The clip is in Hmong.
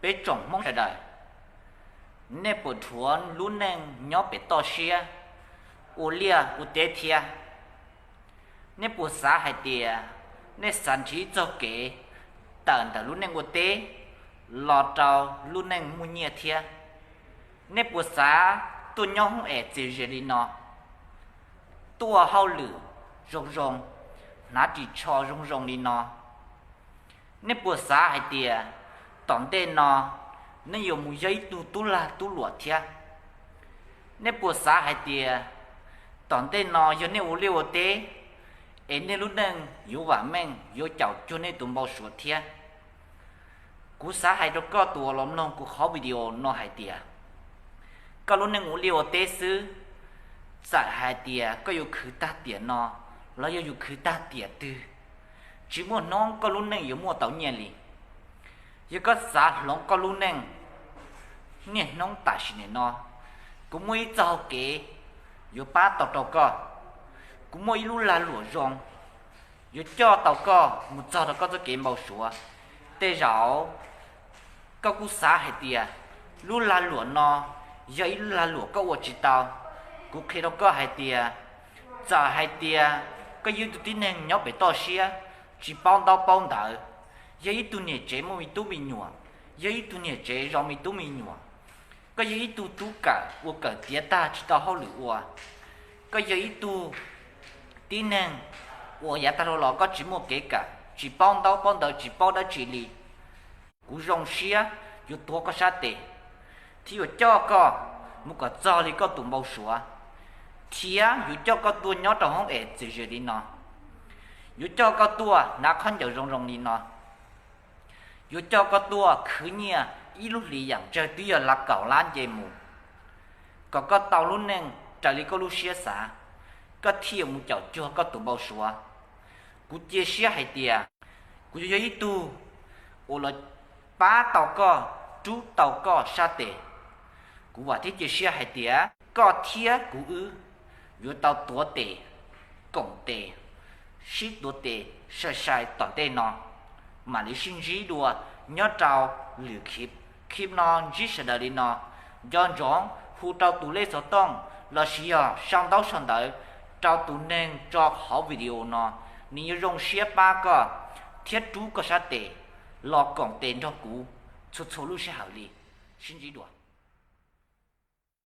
Peb tsoom Hmoob sawv daws, nej puas dhuav lub neej nyob pem toj siab ua liaj ua teb thiab? Nej puas xav hais tias nej xav nrhiav txoj kev tawm ntawm lub neej ua teb los rau lub neej muaj nyiaj thiab? Nej puas xav tuaj nyob hoob es txias zes li no, tuaj hauj lwm zoo zoo, hnav ris tsho zoo zoo li no? Nej puas xav hais tias tom ntej no nej yuav mus yog ib tug tub lag tub luam thiab? Nej puas xav hais tias tom ntej no yog nej ua liaj ua teb es nej lub neej yuav vam meej, yuav caum cuag nej tus npau suav thiab? Kuv xav hais rau koj tus uas los mloog kuv qhov video no hais tias koj lub neej ua liaj ua teb xwb, txawm hais tias koj yuav khwv tag tiam no los yog yuav khwv tag tiam twg, tsis muaj hnub koj lub neej yuav muaj tau nyiaj li. Yog koj xav hloov koj lub neej niaj hnub tam sim nim no, kuv muaj ib txoj hau kev yuav pab tau rau koj. Kuv muaj ib lub lag luam zoo yuav coj tau koj mus txog rau koj txoj kev npau suav. Tej zaum koj kuj xav hais tias lub lag luam no yog ib lub lag luam koj ua tsis tau. Kuv qhia rau koj hais tias, txawm hais tias koj yog ib tug tib neeg nyob pem toj siab, tsis paub ntaub paub ntawv, yog ib tug niam tsev muaj me tub me nyuam, yog ib tug niam tsev zov me tub me nyuam, koj yog ib tug tub kawm uas kawm tiav tag tsis tau hauj lwm ua, koj yog ib tug tib neeg uas yav tag dhau los koj tsis muaj kev kawm, tsis paub ntaub paub ntawv, tsis paub dab tsi li, kuv zoo siab yuav tuav koj sab tes thiab yuav coj koj mus kom txog li koj tus npau suav, thiab yuav coj koj tuaj nyob rau hoob es txias zes li no, yuav coj koj tuaj hnav khaub ncaws zoo zoo li no, yuav coj koj tuaj khwv nyiaj ib lub hlis yam tsawg twb yog kaum lab nce mus, kom koj tau lub neej raws li koj lub siab xav, koj thiaj mus caum cuag koj tus npau suav. Kuv cia siab hais tias kuv yuav yog ib tug uas los pab tau koj, rub tau koj sab tes. Kuv vam thiab cia siab hais tias koj thiab kuv wb yuav tau tuav tes, koom tes, sib tuav tes sai sai tom ntej no. Mam li sib ntsib dua nyob rau lwm clip. Clip no ntsib sawv daws li no, nco ntsoov hu rau tus lej xov tooj lossis yog sau ntaub sau ntawv rau tus neeg tso qhov video no, nws yuav zoo siab pab koj thiab rub koj sab tes los koom tes nrog kuv txhua txhua lub sij hawm li. Sib ntsib dua.